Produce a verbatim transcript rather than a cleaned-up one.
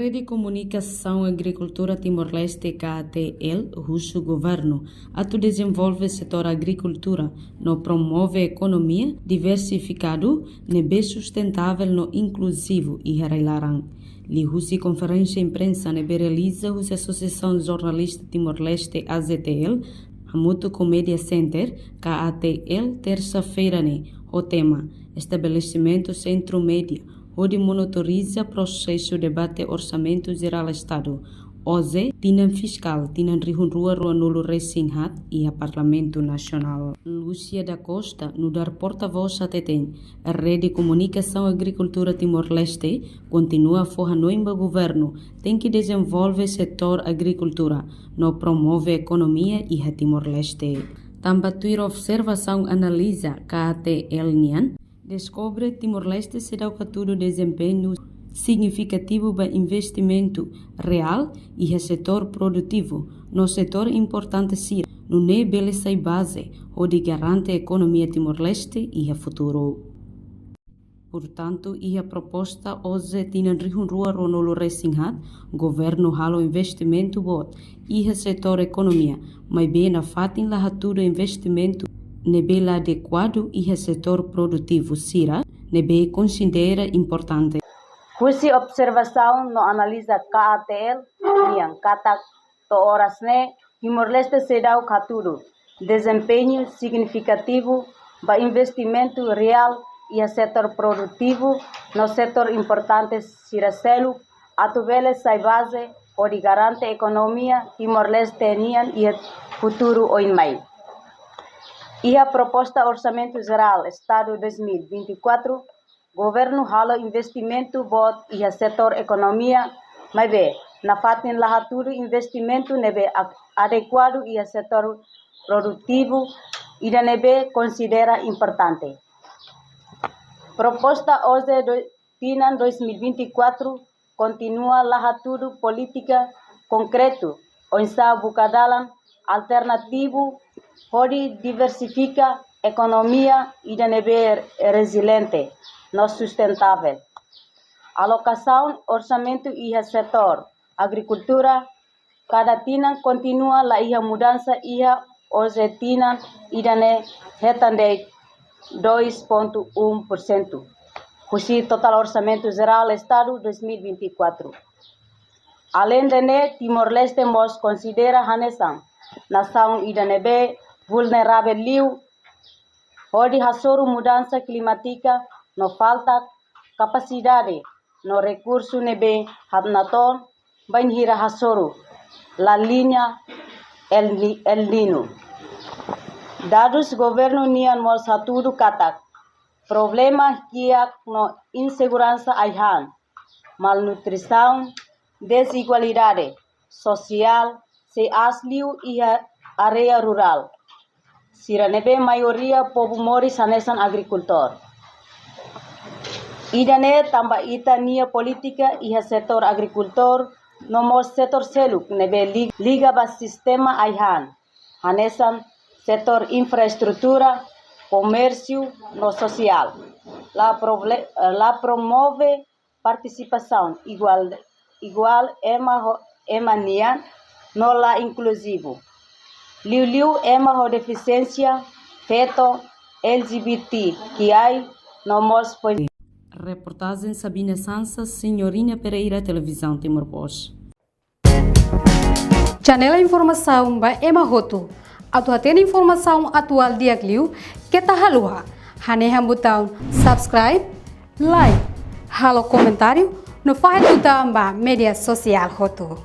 Rede Komunikasaun Agrikultura Timor-Leste, K A T L, husu governu atu dezenvolve setór agrikultura no promove ekonomia diversifikadu ne'ebé sustentável no inkluzivu iha rai-laran. Liuhusi konferénsia imprensa ne'ebé realiza husi Asosiasaun Jornalista Timor-Leste, A Z T L, hamutuk ho Media Center, K A T L, tersa-feira ne'e, ho tema Estabelesimentu Sentru Média hodi monitoriza prosesu debate Orsamentu Jerál Estadu, O J E, tinan fiskál, tinan rihun rua ruanulu-resin-haat, iha Parlamentu Nasionál. Lúcia da Costa, nu'udar portavós, hateten, Rede Komunikasaun Agrikultura Timor-Leste kontinua fó hanoin ba governu tenke dezenvolve setór agrikultura no promove ekonomia iha Timor-Leste. Tanba tuir observasaun analiza K A T L nian, deskobre Timor-Leste seidauk hatudu dezempeñu signifikativu ba investimentu reál iha setór produtivu no setór importante sira, nune'e bele sai baze hodi garante ekonomia Timor-Leste iha futuru. Portantu, iha proposta O J E tinan rihun rua ruanulu-resin-haat, governu halo investimentu boot iha setór ekonomia, maibé nafatin la hatudu investimentu ne'ebé la adekuadu iha setór produtivu sira ne'ebé konsidera importante. Husi observasaun no analiza K A T L nian katak to'o oras ne'e, Timor-Leste seidauk hatudu dezempeñu signifikativu ba investimentu reál iha setór produtivu no setór importante sira seluk, atu bele sai baze hodi garante ekonomia Timor-Leste nian iha futuru oin mai. Iha proposta Orsamentu Jerál Estadu dois mil e vinte e quatro, governu halo investimentu boot iha setór ekonomia, maibé nafatin la hatudu investimentu ne'ebé a-, adekuadu iha setór produtivu, ida ne'ebé konsidera importante. Proposta O J E do-, tinan dois mil e vinte e quatro kontinua la hatudu polítika konkretu oinsá buka dalan alternativu hodi diversifika ekonomia ida ne'ebé reziliente no sustentável. Alokasaun orsamentu iha setór agrikultura kada tinan kontinua la iha mudansa iha O J E tinan ida-ne'e hetan de'it dois ponto um por cento husi totál Orsamentu Jerál Estadu dois mil e vinte e quatro. Aleinde ne'e, Timor-Leste mós konsidera hanesan nasaun ida ne'ebé vulneravel liu hodi hasoru mudansa klimátika no falta kapasidade no rekursu ne'ebé hatnatoon bainhira hasoru La Niña, El Ni-, El Niño. Dadus governu nian mós hatudu katak problema kiak no inseguransa ai-han, malnutrisaun, dezigualdade sosiál sei aas liu iha área rurál sira ne'ebé maioria povu moris hanesan agrikultór. Ida-ne'e tanba ita-nia polítika iha setór agrikultór no mós setór seluk ne'ebé li-, liga ba sistema ai-han, hanesan setór infraestrutura, komérsiu no sosiál. La proble-, la promove partisipasaun iguál, iguál ema ho ema nian no la inkluzivu. Liuliu ema ho defisiénsia, feto, L G B T Q I no mós foi. Reportajen Sabina Sansa, Senhorina Pereira, Televizaun Timor Post. Janela informasaun ba ema hotu. Atu hatene informasaun atuál di'ak liu, keta haluha hanehan butaun subscribe, like, halo komentáriu, no fahe tutan ba média sosiál hotu.